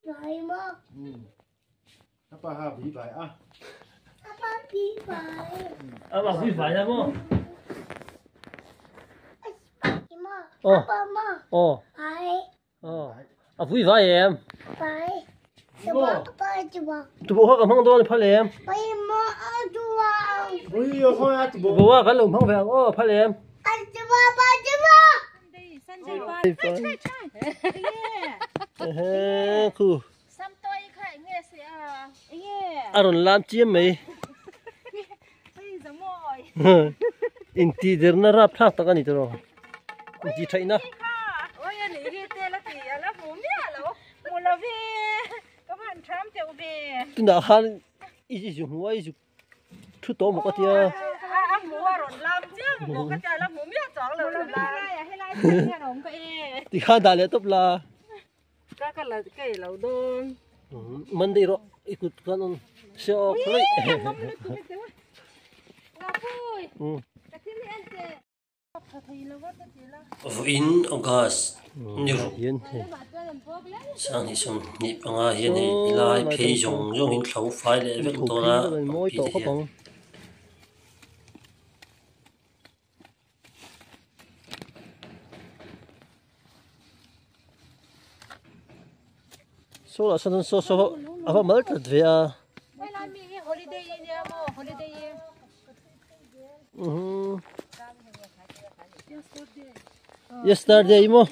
A pa bi vai a maw? Aw. Aw. Aw. A vui vai em? Tuboh kha ka hmang dawn a phal em? Tuboh kan lo hmang ve ang aw a phal em? Khu. A rawn lam chiam mai. Intihderna rapthlak tak a ni tawh. Intihtheihna. Tunah khan i zu hmu a i zu Thu tawh maw ka tia. Ti khan dah leh tawp la. Man daih rawh i kut khan awm se awk hlawih. Vawiin August ni ruk sanghnih 25 hian hei helai phei zawng zawng in thlo fai leh vek dawn a pangpi te hian. Saw lah sawn saw saw a va mal tlat ve a. Yesterday maw?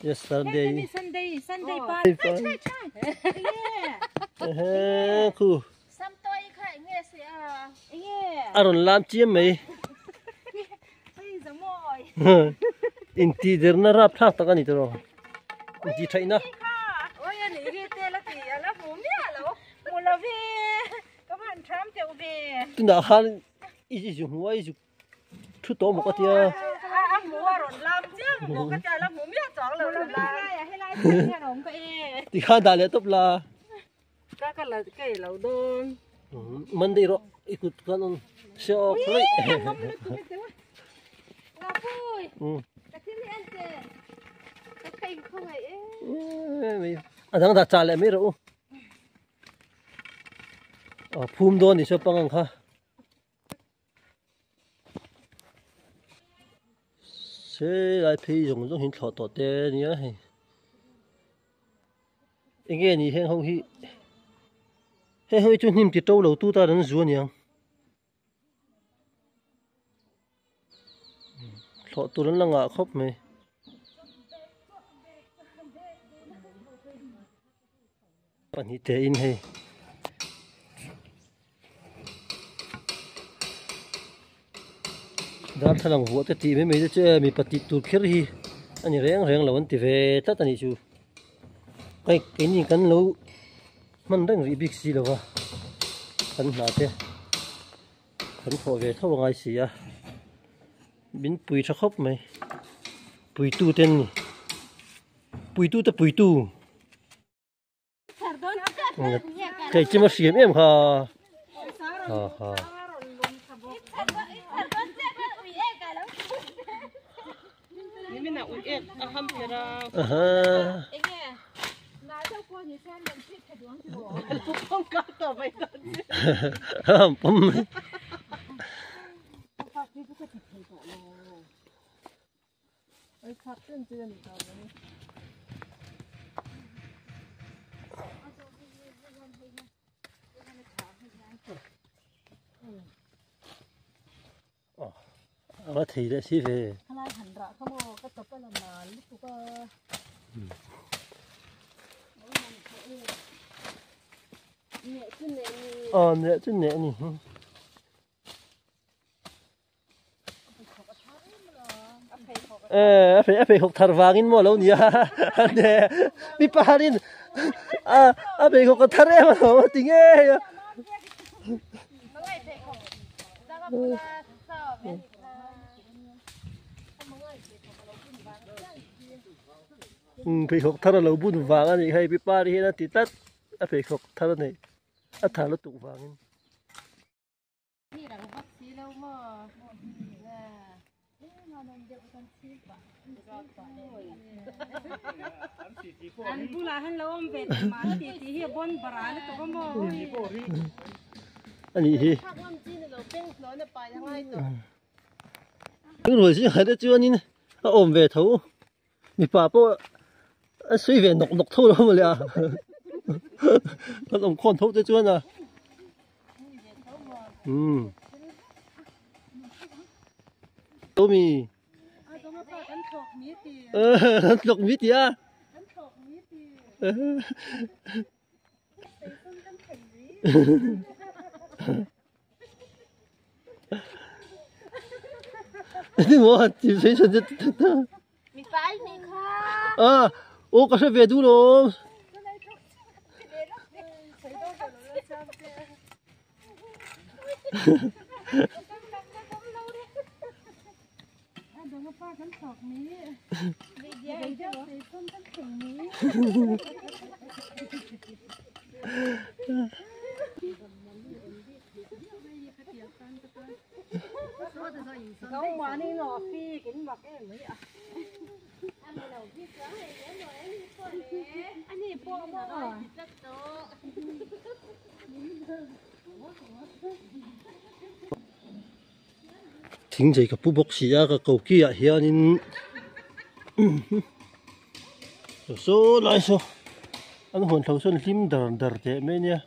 Yesterday. Khu. A rawn lam chiam mai. Intihderna rapthlak tak a ni tawh. Intihtheihna. Tunah khan i zu hmu a i zu thu tawh maw ka tia. Tikhan dah leh tawp la. Ka ka la ka lo dawn. Man daih rawh i kut khan awm se awk hlawih. A dang dah chah leh mai rawh u. Phum dawn ni saw pangang kha. Helai phei zawng zawng hi an thlawh tawh te a nia hei enge ni heng ho hi heng ho hi chu hnim ti to lo tu tan an zu aniang thlawh tur an la ngah khawp mai. Pahnih te in hei. Darthlalang vuah te tih mai mai te chu e mipa tih tur kher hi a ni reng reng lo an ti ve tlat a nih chu. Hei keini kan lo hman reng rih bik si lo va kan hna te kan thawh ve tho a ngai si a min pui tha khawp mai puitu te an ni puitu te puitu. Thei chim a hriam em kha. Ha ha. Aha. Pum. A va thei leh si ve. Aw neh chu neh a ni. A pheikhawk thar vangin maw lo nia mi paharin a pheikhawk a thar em alawm a ti ngei a. Pheikhawk thar a lo bun vang a nih hei pi pari hian a ti tlat a pheikhawk thar a neih a thar lutuk vangin. An bulah hian lo awm ve teh mah an titi hi a bawn bara lutuk a maw A nih hi. Rual zingah te chuanin a awm ve tho. Mipa pawh a sawi ve nawk nawk tho lo mawle a. Kan awm khawn tho te chuan a. Umm. Tomi. Kan thlawk mi ti a. Ni maw ti sei san te Mi pai ni kha. Ah, o ka hre ve du lo. Thing chei ka pu bawk si a ka koki ah hianin saw lai saw an huan thlo sawn hlim dar dar teh mai ania.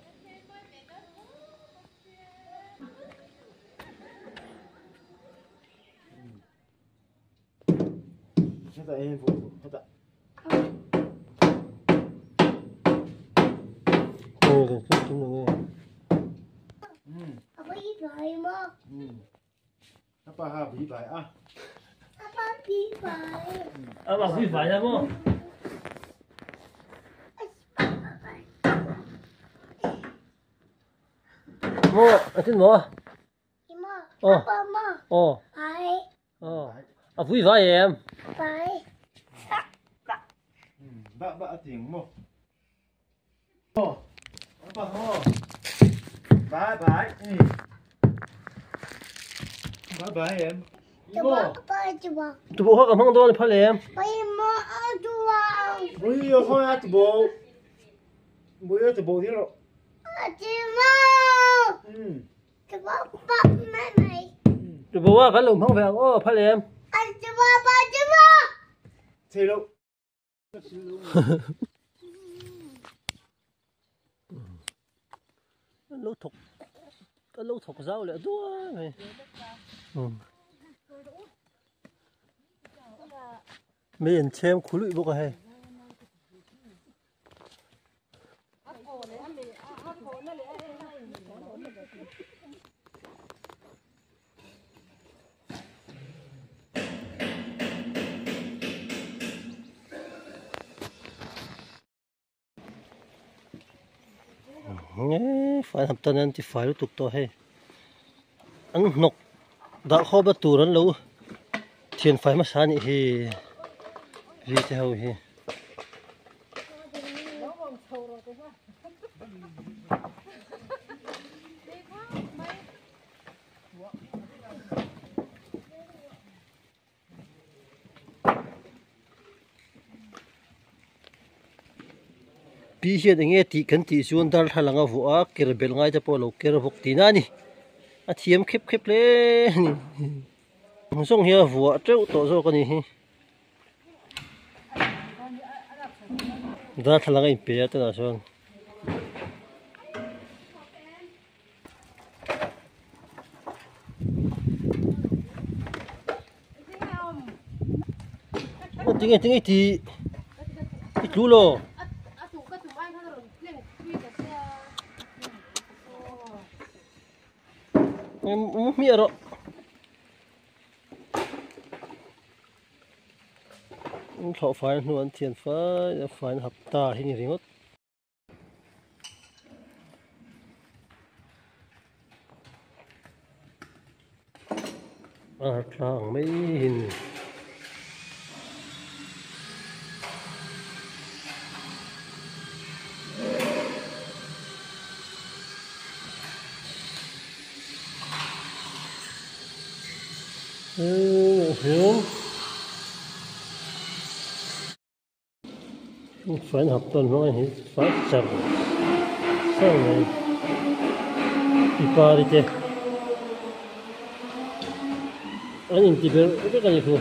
Maw a tin maw? Aw. Aw. Aw. A vui vai em? Ba ba a ting maw? Aw. Ba ho. Bye bye. Bye bye em. Tubo kha ka hmang dawn phal em? Bui yo khawi a tubo. Bui yo tubo ding rawh. Tubo a kan lo hmang ve ang aw phal em? Thei lo. An lo thawk an lo thawk zau leh duai mai. Mei an chhem khuluih bawk a hei. Fai hnam tan an ti fai lutuk tawh hei an hnawk dah khawp a tur an lo thian fai hmasa a nih hi ri te ho hi. Pi hian eng nge tih kan tih chuan darthlalang a vuah a ker belh ngai te pawh a lo ker bawk tihna a ni a thiam khep khep hle a ni ang zawng hi a vuah teuh tawh zawk a ni hi darthlalang a inpe a tunah chuan. Tinge tinge ti i tlu lo. Hmiah rawh. Thlawh fai hnu an thian fai a fai an hapta hi ni ringawt. A tlang mai hin hian. Fain hap tawn hmang a hi fai char char mai pipari te an inti ber vek a ni khu.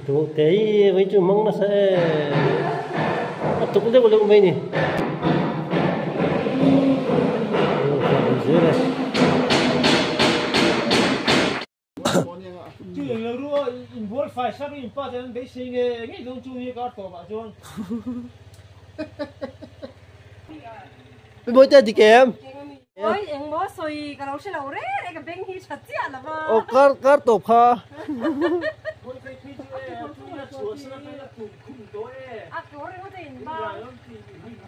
Tuh te hi vawi chu hmang nasa em a tuk deuh deuh mai ni Mawite dik em? Oi engmaw sawi ka lo hre lo reng reng ka beng hi tha chiah lo va. Aw kar kar tawp kha. A kawr ringawt a in bang.